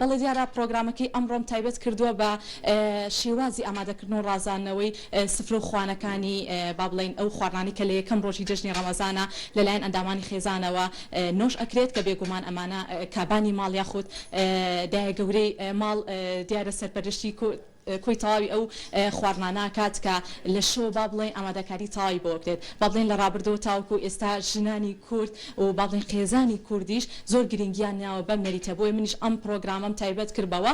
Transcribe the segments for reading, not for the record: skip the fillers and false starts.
بەڵێ دیارە پڕۆگرامەکەی ئەمڕۆم تایبەت کردووە بە شێوازی ئامادەکردن و ڕازاندنەوەی سفرە و خوانەکانی با بڵێین ئەو خواردنانەی کە لە یەکەم ڕۆژی جەژنی ڕەمەزانە لەلایەن ئەندامانی خێزانەوە نۆش ئەکرێت کە بێگومان ئەمانە کابانی ماڵ یاخود دایە گەورەی ماڵ دیارە سەرپەرشتی کۆی تەواوی ئەو خواردنانە ئەکات کە لە شەوە با بڵێین ئامادەکاری تەواوی بۆ ئەکرێت با بڵێین لە ڕابردووە تاوەکو ئێستا ژنانی کورد و با بڵێین خێزانی کوردیش زۆر گرنگیان ناوە بەم نەریتە بۆیە منیش ئەم پڕۆگرامەم تایبەت کرد بەوە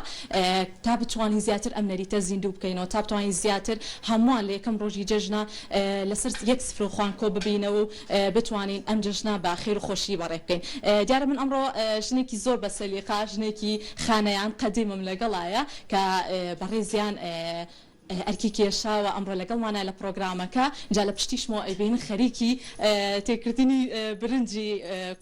تا بتوانین زیاتر ئەم نەریتە زیندوو بکەینەوە تا بتوانین زیاتر هەمووان لە یەکەم ڕۆژی جەژنە لەسەر یەک سفرە و خوان کۆ ببینەوە و بتوانین ئەم جەژنە بە خێر و خۆشی بەڕێ بکەین. دیارە من ئەمڕۆ ژنێکی زۆر بە سەلیقە، ژنێکی خانەیان قەدیمم لەگەڵایە کە بەڕێزیان ئەرکی کێشاوە ئەمڕۆ لەگەڵمانە لە پڕۆگرامەکە، جا لە پشتیشمەوە ئەیبینن خەریکی تێکردنی برنجی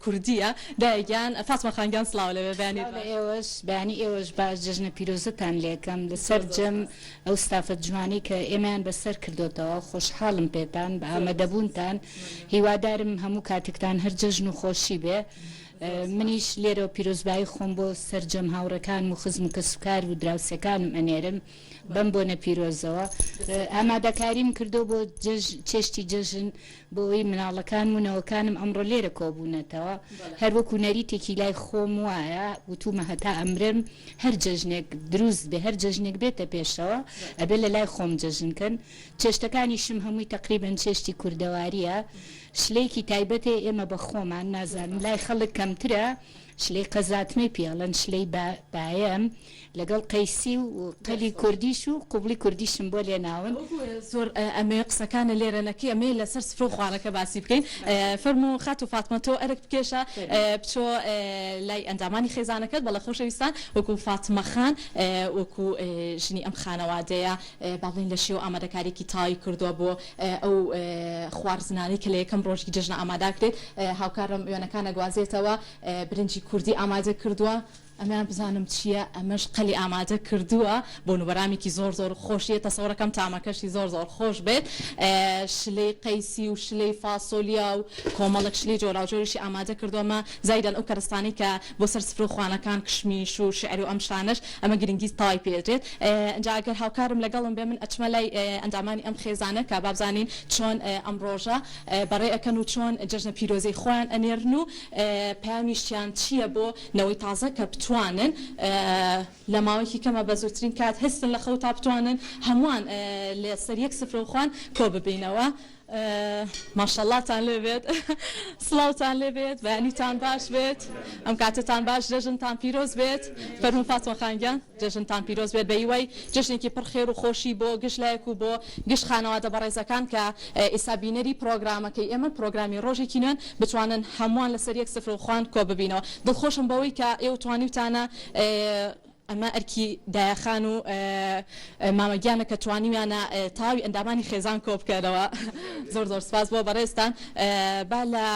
کوردییە. دایە گیان، فاتمە خان گیان سڵاو لێبێ، بەیانیت سڵاو لە باش. ئێوەش، بەیانی ئێوەش باش، جەژنە پیرۆزەتان لێکەم لە زۆر زۆر سەرجەم سوپاس. ئەو ستافە جوانەی کە ئێمەیان بەسەر کردۆتەوە خۆشحاڵم پێتان بە ئامادەبوونتان هیوادارم هەموو کاتێکتان هەر جەژن و خۆشی بێ منیش لێرەوە پیرۆزبایی خۆم بۆ سەرجەم هاوڕێکانم و خزم و کەسوکار و دراوسێکانم ئەنێرم بەم بۆنە پیرۆزەوە ئامادەکاریم کردو بۆ چێشتی جەژن بۆ ئەوەی مناڵەکانم و نەوەکانم ئەمڕۆ لێرە کۆبوونەتەوە، هەر وەکو نەریتێکی لای خۆم وایە، وتوومە هەتا ئەمرم هەر جەژنێک دروست بێ، هەر جەژنێک بێتە پێشەوە ئەبێ لە لای خۆم جەژن کەن، چێشتەکانیشم هەمووی تەقریبەن چێشتی کوردەوارییە، شلەیەکی تایبەت هەیە ئێمە بە خۆمان، نازانم لای خەڵک کەمترە، شلەی قەزاتمەی پێ ئەڵێن، شلەی بایەم لەگەڵ قەیسی و قەلی کوردیش و قوبڵی کوردیشم بۆ لێناون. زۆر ئەمەوێ قسەکانە لێرە نەکەی ئەمەوێ لەسەر سفرە و خوانەکە باسی بکەین فەرموو خاتوو فاتمە تۆ ئەرک بکێشە بچۆ لای ئەندامانی خێزانەکەت بەڵێ خۆشەویستان وەکو فاتمە خان وەکو ژنی ئەم خانەوادەیە با بڵێین لە شێوە ئامادەکاریەکی تەواوی کردووە بۆ ئەو خوارزنانەی کە لە یەکەم ڕۆژی جەژنە ئاماداکرێت هاوکارم وێنەکان ئەگوازێتەوە برنجی کوردی ئامادە کردووە ئەمەیان بزانم چییە ئەمەش قەلی ئامادە کردووە بۆن و بەرامێکی زۆر زۆر خۆشیە تەسەورەکەم تامەکەشی زۆر زۆر خۆش بێت شلەی قەیسی و شلەی فاسۆلیا و کۆمەڵێک شلەی جۆراوجۆریشی ئامادە کردووە ئەمە زایدەن ئەو کەرەستانەی کە بۆ سەر سفرە و خوانەکان کشمیش و شعر و ئەم شتانەش ئەمە گرنگی تەوای پێ ئەدرێت ئینجا ئەگەر هاوکارم لەگەڵم بێ من ئەچمە لای ئەندامانی ئەم خێزانە کە بابزانین چۆن ئەم ڕۆژە بەڕێ ئەکەن و چۆن جەژنە پیرۆزەی خۆیان ئەنێرن و پەیامیشیان چییە بۆ نەوەی تازە کە بتوانن لە ماوەیەکی کەمە بە زووترین کات هەستن لە خەو تا بتوانن هەمووان لەسەر یەک سفرە و خوان کۆ ببینەوە. ماشەڵاتان لێ بێت سڵاوتان لێ بێت بەیانیتان باش بێت ئەم کاتەتان باش جەژنتان پیرۆز بێت فەرموو فاتمە خان گیان. جەژنتان پیرۆز بێت بەهیوای جەژنێکی پڕ خێر و خۆشی بۆ گشت لایەک و بۆ گشت خانەوادە بەڕێزەکان کە ئیستا بینەری پڕۆگرامەکەی ئێمەن پڕۆگرامی ڕۆژێکی نوێن بتوانن هەمووان لەسەر یەک سفرە و خوان کۆببینەوە دڵخۆشم بەوەی کە ئێوە توانیوتانە ئەمە ئەرکی دایەخان و مامە گیانە کە توانیویانە تەواوی ئەندامانی خێزان کۆبکەنەوە زۆر زۆر سپاس بۆ بەڕێزتان با لە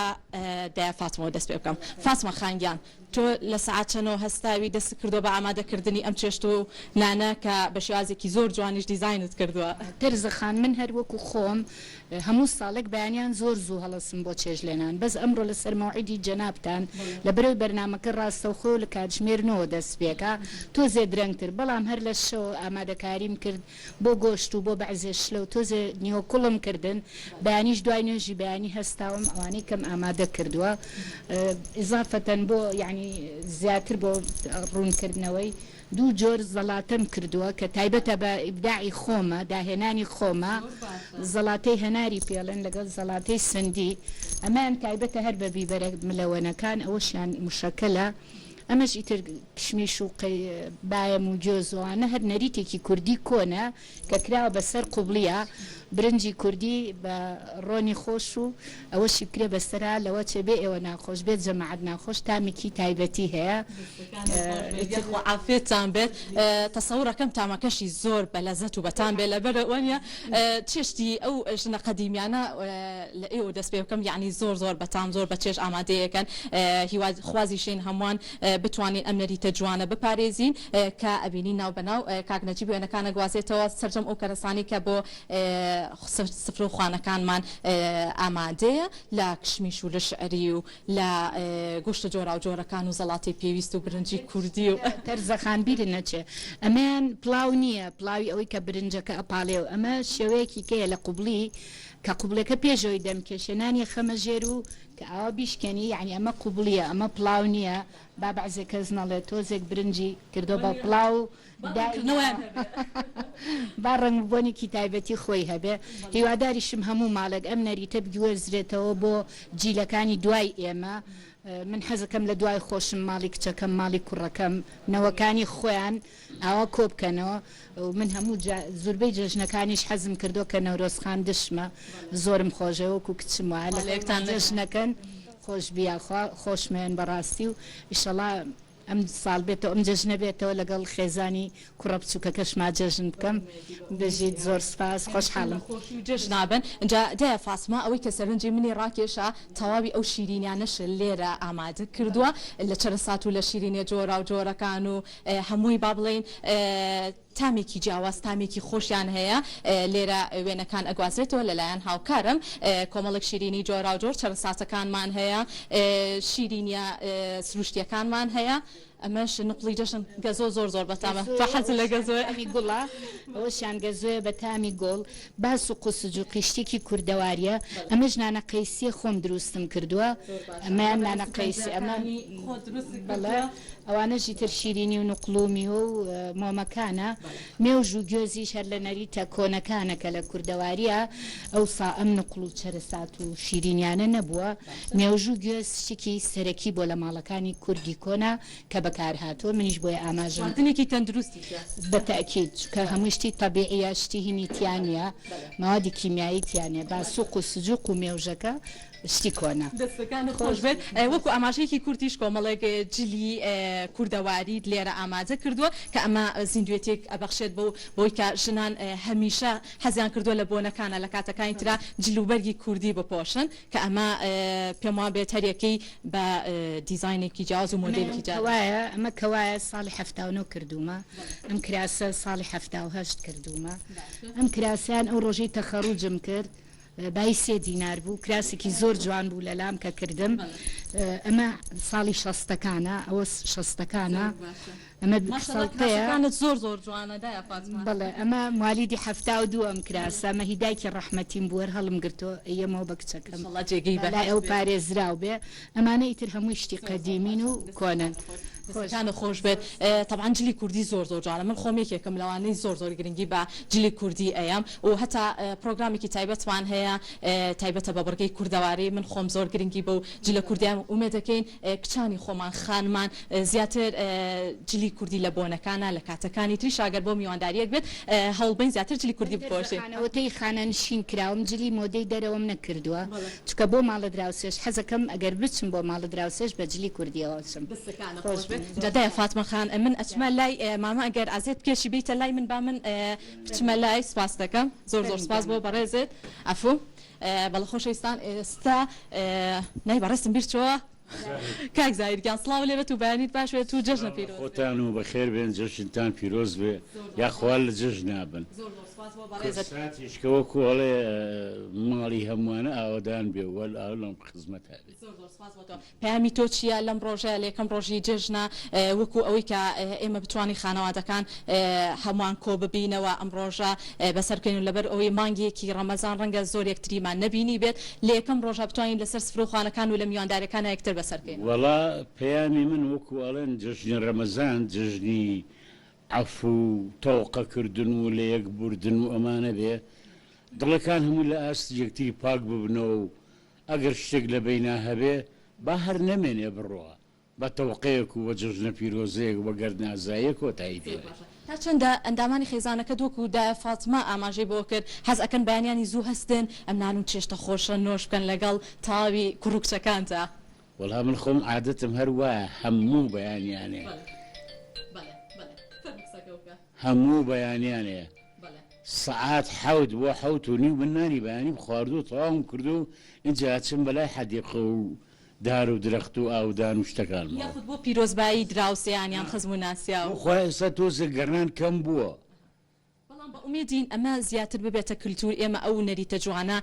دایە فاتمەوە دەست پێ بکەم فاتمە خان گیان تۆ لە سەعات چەنەوە هەستاوی دەستت کردووە بە ئامادەکردنی ئەم چێشت و نانە کە بە شێوازێکی زۆر جوانیش دیزاینت کردووە؟ تەرزە خان، من هەر وەکو خۆم هەموو ساڵێک بەیانیان زۆر زوو هەڵەسم بۆ چێشت لێنان بەس ئەمڕۆ لەسەر مەوعیدی جەنابتان لەبەرئەوەی بەرنامەکە ڕاستەوخۆ لە کاتژمێر نۆوە دەست پێکا تۆزێ درەنگتر بەڵام هەر لە شەوە ئامادەکاریم کرد بۆ گۆشت و بۆ بەعزێ شلە و تۆزێ نیوەکوڵم کردن، بەیانیش دوای نوێژی بەیانی هەستاوم ئەوانەی کەم ئامادە کردووە ئیزافەتەن بۆ یانی زیاتر بۆ ڕوون کردنەوەی دوو جۆر زەڵاتەم کردووە کە تایبەتە بە ئیبداعی خۆمە داهێنانی خۆمە زەڵاتەی هەناری پێڵێن لەگەڵ زەڵاتەی سندی ئەمەیان تایبەتە هەر بە بیبەرە ملەوەنەکان ئەوەشیان مشەکەلە ئەمەش ئیتر کشمیش و بایەم و گوێز و ئەوانە هەر نەریتێکی کوردی کۆنە کە کراوە بە سەر قوبڵییە، برنجی کوردی بە ڕۆنی خۆش و ئەوەشی بکرێ بە سەرا لەوە چێ بێ ئێوە ناخۆش بێت جەماعەت ناخۆش تامێکی تایبەتی هەیە. دەستەکانت خۆش بێت یاخوا عافێتان بێت تەسەورەکەم تامەکەشی زۆر بە لەزەت و بەتام بێت لەبەر وانیە چێشتی ئەو ژنە قەدیمیانە لە ئێوە دەست پێ بکەم یەعنی زۆر زۆر بەتام زۆر بە چێژ ئامادەیەکەن هیوا خوازیشین هەمووان بتوانین ئەم نەریتە جوانە بپارێزین کە ئەبینین ناو بە ناو کاک نەجیب وێنەکان ئەگوازێتەوە سەرجەم ئەو کەرەسانەی کە بۆ. سفرە و خوانەکانمان ئامادەیە لە کشمیش و لە شعری و لە گۆشتە جۆراوجۆرەکان و زەڵاتەی پێویست و برنجی کوردی و. تەرزەخان بیرت نەچێ ئەمەیان پڵاو نییە پڵاوی ئەوەی کە برنجەکە ئەپاڵێ و ئەمە شێوەیەکی کەیە لە قوبڵی کە قوبڵەکە پێشەوەی دەم کێشێ نانی خەمە ژێر و کە ئاوا بیشکێنی یەعنی ئەمە قوبڵیە ئەمە پڵاو نییە با بەعزێ کەس نەڵێ تۆزێک برنجی کردوە بە پڵاو و داینا با ڕەنگ و بۆنێکی تایبەتی خۆی هەبێ هیواداریشم هەموو ماڵێک ئەم نەریتە بگوێزرێتەوە بۆ جیلەکانی دوای ئێمە من حەزەکەم لە دوای خۆشم ماڵی کچەکەم ماڵی کوڕەکەم نەوەکانی خۆیان ئاوا کۆبکەنەوە و من هەموو زوربەی جەژنەکانیش حەزم کردوە کە نەورۆز خان دشمە زۆرم خۆشە وەکو کچم وایە لە جەژنەکەن خۆش بی یاخوا خۆشمەوێن بەڕاستی و ئیشەڵا ئەم ساڵ بێتەوە ئەم جەژنە بێتەوە لەگەڵ خێزانی کوڕە بچوکەکەشما جەژن بکەم بژیت زۆر سپاس خۆشحاڵم. خۆشی و جەژنا بن جا دایە فاتمە ئەوەی کە سەرنجی منی ڕاکێشا تەواوی ئەو شیرینیانەش لێرە ئامادە کردووە لە چەرەسات و لە شیرینیە جۆراو جۆرەکان و هەمووی با بڵێین تامێکی جیاواز تامێکی خۆشیان هەیە لێرە وێنەکان ئەگوازرێتەوە لەلایەن هاوکارم کۆمەڵێک شیرینی جۆراوجۆر چەرەساتەکانمان هەیە شیرینیە سروشتیەکانمان هەیە ئەمەش نوقڵی جەژن گەزۆ زۆر زۆر بەتامە تۆ حەزت لە گەزۆیە؟ تامی گوڵە ئەوەشیان گەزۆیە بە تامی گوڵ باس و قوسج و قیشتێکی کوردەواریە ئەمەش نانە قەیسیە خۆم دروستم کردووە ئەمەیان نانە قەیسی ئەمە بەڵێ ئەوانەش ئیتر شیرینی و نوقڵ و میوە و مۆمەکانە، مێوژ و گوێزیش هەر لە نەریتە کۆنەکانە کە لە کوردەوارییە ئەوسا ئەم نوقڵ و چەرەسات و شیرینیانە نەبووە، مێوژ و گوێز شتێکی سەرەکی بووە لە ماڵەکانی کوردی کۆنا کە بەکار هاتووە، منیش بۆیە ئاماژەم. خواردنێکی تەندروستیشە. بە تەئکید، چونکە هەمووی شتی تەبیعیە، شتی هینی تیا نییە، مەوادی کیمیایی تیا نییە، باسوق و سجوق و مێوژەکە شتی کۆنە. دەستەکانت خۆش بێت. وەکو ئاماژەیەکی کورتیش کۆمەڵێک جلی کوردەواریت لێرە ئامادە کردووە کە ئەمە زیندوێتیەک ئەبەخشێت بەو بەوەی کە ژنان هەمیشە حەزیان کردووە لە بۆنەکانا لە کاتەکانی ترا جل و بەرگی کوردی بپۆشن کە ئەمە پێم وابێت هەریەکەی بە دیزاینێکی جیاواز و مۆدێلێکی جیاواز. کەوایە ئەمە کەوایە ساڵی 79 کردوومە ئەم کراسە ساڵی 78 کردوومە ئەم کراسەیان ئەو ڕۆژەی تەخەڕوجم کرد بایی سێ دینار بوو کراسێکی زۆر جوان بوو لەلام کە کردم ئەمە ساڵی شەستەکانە ئەوە شەستەکانە ئەمە سەڵتەیەکانت زۆر زۆر جوانە دایە فاتمە بەڵێ ئەمە موالیدی 72 ئەم کراسە ئەمە هی دایکی ڕەحمەتیم بوو هەر هەڵم گرتۆ ئەیەمەوە بە کچەکەم ئینشەڵا جێگەی لای بەهەشت ئەو بێت. پارێزراو بێ ئەمانە ئیتر هەمووی شتی قەدیمین و کۆنن. دەستەکانت خۆش بێت تەبعەن جلی کوردی زۆر زۆر جوانە من خۆم یەکێکم لەوانەی زۆر زۆر گرنگی بە جلی کوردی ئەیەم و هەتا پرۆگرامێکی تایبەتمان هەیە تایبەتە بە بڕگەی کوردەواری من خۆم زۆر گرنگی بەو جلە کوردیان ئومێدەکەین کچانی خۆمان خانمان زیاتر جلی کوردی لە بۆنەکانا لە کاتەکانی تریشا گەر بۆ میوانداریەک بێت هەوڵبەین زیاتر جلی کوردی بپۆشین. خانەوەتەی خانەنشین کراوم جلی مۆدەی دەرەوەم نەکردووە چونکە بۆ ماڵە دراوسێش حەزەکەم ئەگەر بچم بۆ ماڵە دراوسێش بە جلی کوردیەوە بچم. دەستەکانت خۆش بێت جا دایە فاتمە خان من ئەچمە لای مامە ئەگەر ئازیەت بکێشی بێیتە لای من با من بچمە لای سپاست دەکەم زۆر زۆر سپاس بۆ بەڕێزت عەفو بەڵێ خۆشەویستان ئێستا ناوی بەڕێزتم بیر چۆوە کاک زاهیر گیان سڵاو لێبێت و بەیانیت باش بێت و جەژنە پیرۆز بێت. خۆتان و بەخێر بێن جەژنتان پیرۆز بێ یاخوا لە جەژنا بن. زۆر زۆر سپاس بۆ بەڕێزت. کورساتیش کە وەکو ئەڵێ ماڵی هەمووانە ئاوەدان بێ و لەم خزمەتا بێ. زۆر زۆر سپاس بۆ تۆ. پەیامی تۆ چییە لەم ڕۆژە لە یەکەم ڕۆژی جەژنە وەکو ئەوەی کە ئێمە بتوانین خانەوادەکان هەمووان کۆ ببینەوە ئەم ڕۆژە بەسەر بکەین و لەبەر ئەوەی مانگێکی ڕەمەزان ڕەنگە زۆر یەکتریمان نەبینی بێت لە یەکەم ڕۆژە بتوانین لەسەر سفرە و خوانەکان و لە میوانداریەکانا یەکتر بەسەر بکەین. وەڵا پەیامی من وەکو ئەڵێن جەژنی ڕەمەزان جەژنی عەفو و تەوقە کردن و لەیەک بوردن و ئەمانە بێ دڵەکان هەموو لە ئاست یەکتری پاک ببنەوە و ئەگەر شتێک لە بەینا هەبێ با هەر نەمێنێ بڕوا بە تەوقەیەک و بە جەژنە پیرۆزەیەک بە گەرد نازاییەک کۆتایی پێ بێ. تا چەندە ئەندامانی خێزانەکەت وەکو دایە فاتمە ئاماژەی بۆ کرد حەز ئەکەن بەیانیانی زوو هەستن ئەم نان و چێشتە خۆشە نۆش بکەن لەگەڵ تەواوی کوڕ و کچەکانتا؟ وەڵا من خۆم عادەتم هەر وایە هەموو بەیانیانێ هەموو بەیانیانێ سەعات حەوت بۆ حەوت و نیو من نانی بەیانیم خواردوو تەواوم کردوو ئینجا ئەچم بەلای حەدیقە و دار و درەخت و ئاودان و شتەکانمەوە. یاخود بۆ پیرۆزبایی دراوسێیان یان خزم و ناسیاو. بۆ خوا ئێستا تۆزێک گەڕان کەم بووە. بەڵام بە ئومێدین ئەمە زیاتر ببێتە کلتور، ئێمە ئەو نەریتە جوانە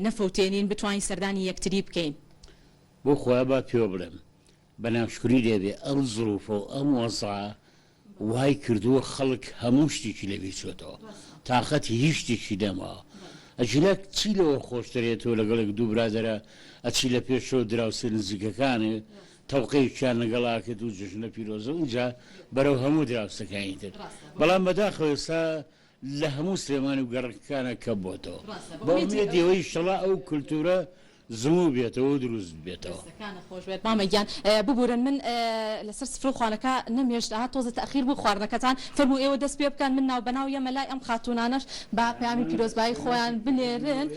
نەفەوتێنین، بتوانین سەردانی یەکتری بکەین. بۆ خوایە با پێوە بڵێم بە ناشکوری لێ بێ ئەم زروفە و ئەم وەزعە وای کردووە خەڵک هەموو شتێکی لە بیر چۆتەوە تاقەتی هیچ شتێکی نەماوە ئەگینا چی لەوە خۆشترە تۆ لەگەڵ یەک دوو برادەرا ئەچی لە پێشەوە دراوسێ نزیکەکانێ تەوقەیەکیان لەگەڵ ئاکرد و جەژنە پیرۆزە و ئینجا بەرەو هەموو دراوسێکانی تر بەڵام بەداخەوە ئێستا لە هەموو سلێمانی و گەڕەکەکانا کەم بۆتەوە. بە ئومێدی ئەوەی ئیشەڵا ئەو کولتوورە زموو بێتەوە و دروست ببێتەوە. دەستەکانت خۆش بێت مامە گیان. ببورن من لەسەر سفرەو خوانەکە نەمهێشت ئەها تۆزێ تەئخیر بوو خواردنەکەتان فەرموو ئێوە دەست پێ بکەن من ناوبەناو یەمە لای ئەم خاتوونانەش با پەیامی پیرۆزبایی خۆیان بنێرن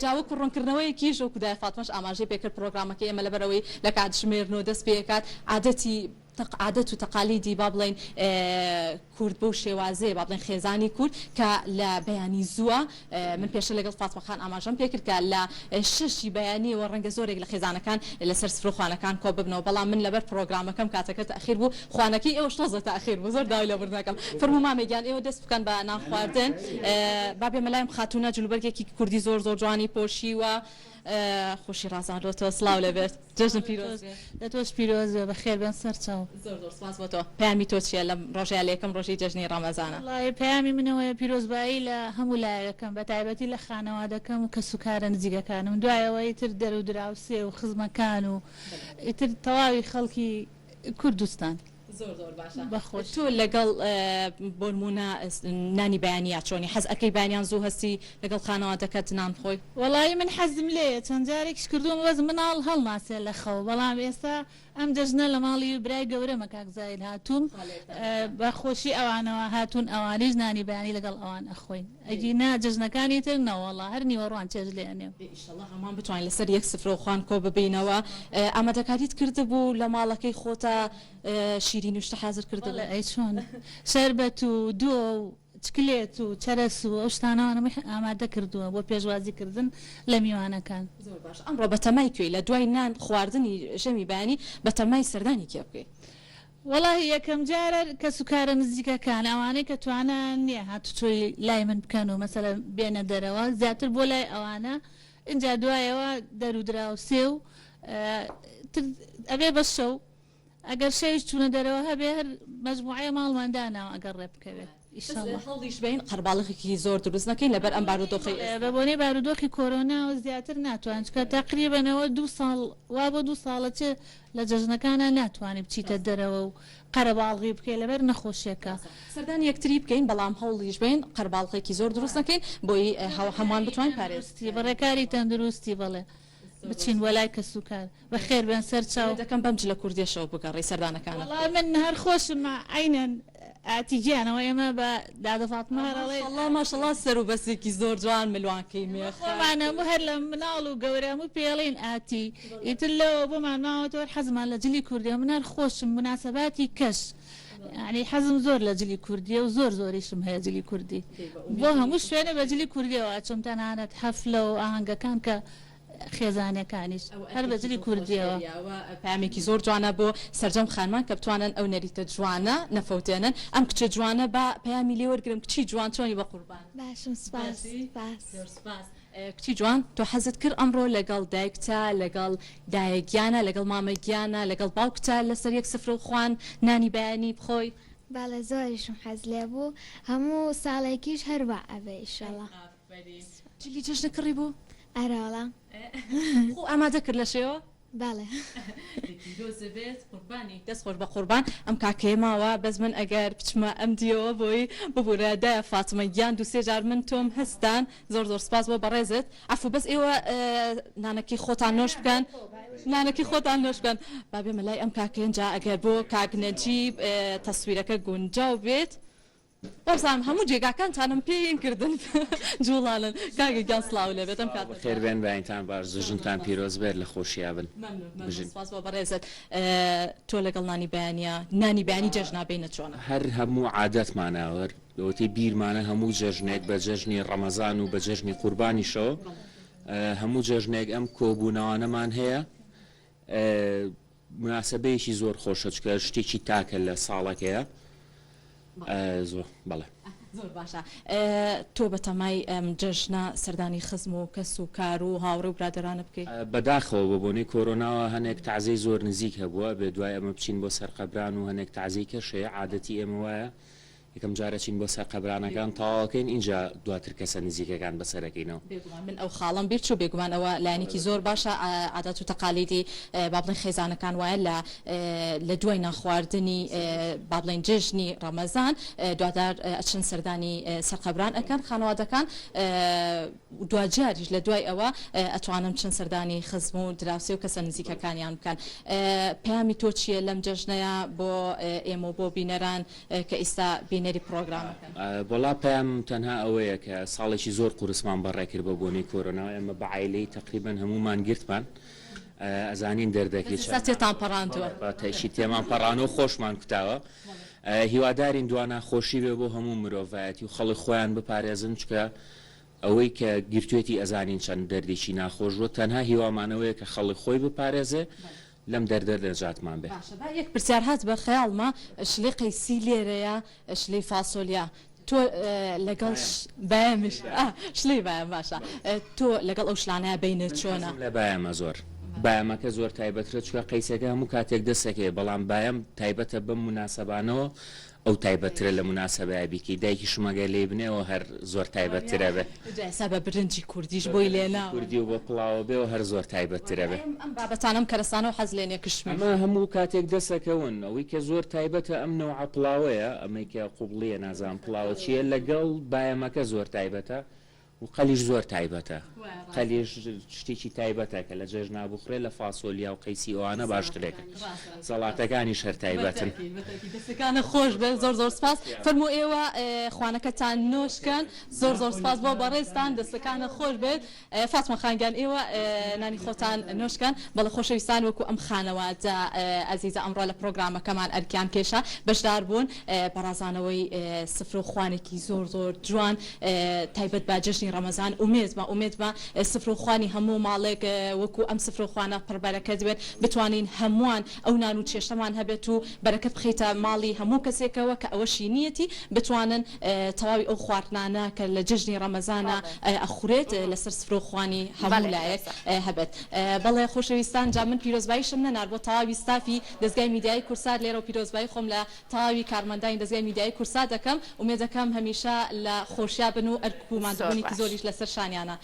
جا وەکو ڕوونکردنەوەیەکیش وەکو دایە فاتمەش ئاماژەی پێکرد پڕۆگرامەکەی ئێمە لەبەرئەوەی لە کاتژمێر نۆ دەست پێکات عادەتی عادەت و تەقالیدی با بڵێین کورد بەو شێوازەیە با بڵێین خێزانی کورد کە لە بەیانی زووە من پێشتر لەگەڵ فاتمە خان ئاماژەم پێکرد کە لە شەشی بەیانیەوە ڕەنگە زۆرێک لە خێزانەکان لەسەر سفرە و خوانەکان کۆ ببنەوە بەڵام من لەبەر پڕۆگرامەکەم کاتەکە تەئخیر بوو خوانەکەی ئێوەش تۆزە تەئخیر بوو زۆر داوای لێبوردن ئەکەم فەرموو مامە گیان ئێوە دەست بکەن بە نان خواردن با بێمە لای ئەم خاتوونە جلوبەرگێکی کوردی زۆر زۆر جوانی پۆشیوە خۆشی ڕازاندۆتەوە سڵاو لێبێت. جەژن پیرۆز بێ. لە تۆش پیرۆز بێ بەخێر بێن سەر چاو. زۆر زۆر سوپاس بۆ تۆ. پەیامی تۆ چیە لەم ڕۆژەیا لە یەکەم ڕۆژی جەژنی ڕەمەزانا؟ وەڵایی پەیامی من ئەوەیە پیرۆزبایی لە هەموو لایەکەم بە تایبەتی لە خانەوادەکەم و کەسوکارە نزیکەکانم دوایەوە ئیتر دەرودراوسێ و خزمەکان و ئیتر تەواوی خەڵکی کوردستان. زۆر زۆر باشە بەخۆشی. تۆ لەگەڵ بۆنمونە نانی بەیانیا چۆنی حەز ئەکەی بەیانیان زوو هەستی لەگەڵ خانەوادەکەت نان بخۆی؟ وەڵایی من حەزم لێیە چەند جارێکیش کردوومە بەس مناڵ هەڵناسێ لە خەو بەڵام ئێستا ئەم جەژنە لە ماڵی برای گەورەمە کاک زاهیر هاتووم بە خۆشی ئەوانەوە هاتوون ئەوانیش نانی بەیانی لەگەڵ ئەوان ئەخۆین ئەگینا جەژنەکانی تر نەوەڵا هەر نیوەڕوان چێژ لێ ئەنێم. دەی ئیشەڵا هەمووان بتوانین لەسەر یەک سفرە و خوان کۆ ببینەوە. ئامادەکاریت کردبوو لە ماڵەکەی خۆتا شیرینی و شتە حازر کردبوو؟ بەڵێ ئەی چۆن شەربەت و دۆ و چکلێت و چەرەس و ئەو شتانەوانم ئامادە کردووە بۆ پێشوازی کردن لە میوانەکان. زۆر باشە ئەمڕۆ بەتەمای کوێی لە دوای نان خواردنی ژەمی بەیانی بەتەمای سەردانی کێ بکەی؟ وەڵاهی یەکەم جارە کەسوکارە نزیکەکان ئەوانەی کە توانایان نیە هاتوچۆی لای من بکەن و مەسەلەن بێنە دەرەوە زیاتر بۆ لای ئەوانە ئینجا دوایەوە دەرو دراوسێ و تر ئەبێ بە شەو ئەگەر شەویش چونە دەرەوە هەبێ هەر مەجموعەیە ماڵمان داناوە ئەگەر ڕێ بکەوێت ئیشەڵا. هەوڵیش بەین قەرباڵغێکی زۆر دروست نەکەین لەبەر ئەم بارودۆخەی ئێستا. بە بۆنەی بارودۆخی کۆرۆناوە زیاتر ناتوانین چونکە تەقریبەن ئەوە دوو ساڵ وا بۆ دوو ساڵە چ لە جەژنەکانا ناتوانی بچیتە دەرەوە و قەرەباڵغی بکەی لەبەر نەخۆشیەکە. سەردانی یەکتری بکەین بەڵام هەوڵیش بەین قەرباڵغێکی زۆر دروست نەکەین بۆی هەمووان بتوانین پارێز. بە ڕێکاری تەندروستی بەڵێ بچین بۆ لای کەسوکار. بەخێر بێن سەر چاو. دەکەم بەم جلە کوردیەشەوە بگەڕێی سەردانەکانت وەڵا من هەر خۆشم عەینەن ئاتی گیان ئەوە ئێمە بە دادە فاتمە هەر ئەڵێین. ماشەڵا ماشەڵا سەر و بەسێکی زۆر جوان ملوانکەی مێخ. خۆمان هەموو هەر لە مناڵ و گەورە هەموو پێی ئەڵێین ئاتی ئیتر لەوە بۆمان ماوەتەوە هەر حەزمان لە جلی کوردیە من هەر خۆشم موناسەباتی کەش یانی حەزم زۆر لە جلی کوردیە و زۆر زۆریشم هەیە جلی کوردی بۆ هەموو شوێنێ بە جلی کوردیەوە ئەچم تەنانەت حەفلە و ئاهەنگەکان کە خێزانەکانیش هەر بە جلی کوردیەوە. ئەوە پەیامێکی زۆر جوانە بۆ سەرجەم خانمان کە بتوانن ئەو نەریتە جوانە نەفەوتێنن. ئەم کچە جوانە با پەیامی لێ وەرگرم کچی جوان چۆنی بەقوربان؟ باشم سوپاس سوپاس. زۆر سوپاس. کچی جوان تۆ حەزت کرد ئەمڕۆ لەگەڵ دایکتا لەگەڵ دایە گیانە لەگەڵ مامە گیانە لەگەڵ باوکتا لەسەر یەک سفرە و خوان نانی بەیانی بخۆی؟ بەڵێ زۆریشم حەز لێ بوو هەموو ساڵێکیش هەر وا ئەبێ ئیشەڵا. ئافەرین. جلی جەژنت کڕی بوو؟ ئەرێ وەڵا. خۆ ئامادە کرد لە شێوە؟ بەڵێ. دەی پیرۆز بێت قوربانی. دەست خۆش بەقوربان ئەم کاکەیە ماوە بەس من ئەگەر بچمە ئەم دیەوە بۆی ببورە دایە فاتمە گیان دوو سێ جار من تۆم هەستان زۆر زۆر سپاس بۆ بەڕێزت عەفو بەس ئێوە نانەکەی خۆتان نۆش بکەن نانەکەی خۆتان نۆش بکەن با بێمە لای ئەم کاکەیە جا ئەگەر بۆ کاک نەجیب تەسویرەکە گونجاو بێت وابزانم هەموو جێگاکانتانم پێ ین کردن جوڵانن کاکە گیان سڵاو لێبێت ئەم کاتەتان. بەخێر بێن بەینتان باش جەژنتان پیرۆز بێت لە خۆشیا بن مەمنون مەمنون بژین. سپاس بۆ بەڕێزت تۆ لەگەڵ نانی بەیانیا نانی بەیانی جەژنا بینە چۆنە؟ هەر هەموو عادەتمانە هەر ئەوەتەی بیرمانە هەموو جەژنێک بە جەژنی ڕەمەزان و بە جەژنی قوربانیشەوە هەموو جەژنێک ئەم کۆبوونەوانەمان هەیە موناسەبەیەکی زۆر خۆشە چونکە شتێکی تاکە لە ساڵەکەیە زۆر بەڵێ. زۆر باشە تۆ بەتەمای ئەم جەژنە سەردانی خزم و کەس و کار و هاوڕێ و برادەرانە بکەی؟ بەداخەوە بە بۆنەی کۆرۆناوە هەنێک تەعزێی زۆر نزیک هەبووە ئەبێ دوای ئەمە بچین بۆ سەر قەبران و هەنێک تەعزێی کەش هەیە عادەتی ئێمە وایە یەکەم جار ئەچین بۆ سەر قەبرانەکان تەواوەکەین ئینجا دواتر کەسە نزیکەکان بەسەرەکەینەوە. بێگومان من ئەو خاڵەم بیر چوو بێگومان ئەوە لایەنێکی زۆر باشە عادات و تەقالیدی با بڵێین خێزانەکان وایە لە لە دوای نان خواردنی با بڵێین جەژنی ڕەمەزان دوادار ئەچن سەردانی سەر قەبران ئەکەن خانەوادەکان دواجاریش لە دوای ئەوە ئەتوانن بچن سەردانی خزم و دراوسێ و کەسە نزیکەکانیان بکەن پەیامی تۆ چییە لەم جەژنەیا بۆ ئێمە و بۆ بینەران کە ئیستا بینەری پڕۆگرامەکەن؟ وەڵا پەیامم تەنها ئەوەیە کە ساڵێکی زۆر قورسمان بەڕێکرد بە بۆنەی کۆرۆناوە ئێمە بە عایلەی تەقریبەن هەموومان گرتمان ئەزانین دەردەکەی چەند ئێستا تێتان پەڕاندووە. بە تەئکید تێمان پەڕانوە خۆشمان کوتاوە هیوادارین دوا ناخۆشی بێ بۆ هەموو مرۆڤایەتی و خەڵک خۆیان بپارێزن چونکە ئەوەی کە گرتوێتی ئەزانین چەند دەردێکی ناخۆش بووە تەنها هیوامان ئەوەیە کە خەڵک خۆی بپارێزێ لەم دەردە نەجاتمان بێ. باشە با یەک پرسیار هات بە خەیاڵما شلەی قەیسی لێرەیە شلەی فاسۆلیا تۆ لەگەڵ بایەمیش شلەی بایەم باشە تۆ لەگەڵ ئەو شلانەیا بەینت چۆنە؟ حەزم لە بایەمە زۆر بایەمەکە زۆر تایبەترە چونکە قەیسەکە هەموو کاتێک دەسەکەوێ بەڵام بایەم تایبەتە بەم موناسەبانەوە ئەو تایبەتترە لە موناسەبەیا بیکەی دایکیشم ئەگەر لێی بنێ ئەوە هەر زۆر تایبەتترە بێ. جا ئێستا بە برنجی کوردیش بۆی لێ ناوە. کوردی و بە پڵاوە بێ ئەوە هەر زۆر تایبەتترە بێ. ئەم بابەتانە ئەم کەرەستانەو حەز لێ نیە کشمیش. ئەمە هەموو کاتێک دەسەکەون ئەوەی کە زۆر تایبەتە ئەم نەوعە پڵاوەیە ئەمەی کە قوبڵیە نازانم پڵاوە چیە لەگەڵ بایەمەکە زۆر تایبەتە و قەلیش زۆر تایبەتە قەلیش شتێکی تایبەتە کە لە جەژنا بخورێ لە فاسۆلیا و قەیسی ئەوانە باشترێکە سەڵاتەکانیش هەر تایبەتن. دەستەکانت خۆش بێت زۆر زۆر سپاس فەرموو ئێوە خوانەکەتان نۆش کەن زۆر زۆر سپاس بۆ بەڕێزتان دەستەکانت خۆش بێت فاتمە خان گیان ئێوە نانی خۆتان نۆش کەن بەڵێ خۆشەویستان وەکو ئەم خانەوادە ئەزیزە ئەمڕۆ لە پڕۆگرامەکەمان ئەرکیان کێشا بەشدار بوون بە ڕازانەوەی سفرە و خوانێکی زۆر زۆر جوان تایبەت بە جەژنی ڕەمەزان ئومێدمە ئومێدمە سفرە و خوانی هەموو ماڵێک وەکو ئەم سفرە و خوانە پڕ بەرەکەت بێت بتوانین هەمووان ئەو نان و چێشتەمان هەبێت و بەرەکەت بخەیتە ماڵی هەموو کەسێکەوە کە ئەوەشی نیەتی بتوانن تەواوی ئەو خواردنانە کە لە جەژنی ڕەمەزانا ئەخورێت لەسەر سفرە و خوانی هەموو لایەک هەبێت بەڵێ خۆشەویستان جا من پیرۆزباییشم نەنارد بۆ تەواوی ستافی دەزگای میدیایی کوردسات لێرەوە پیرۆزبایی خۆم لە تەواوی کارمەندانی دەزگای میدیایی کوردسات دەکەم ئومێدەکەم هەمیشە لە خۆشیا بن و ئەرک و زۆر ماندووبوونێکی باش. زۆریش لەسەر شانیانە.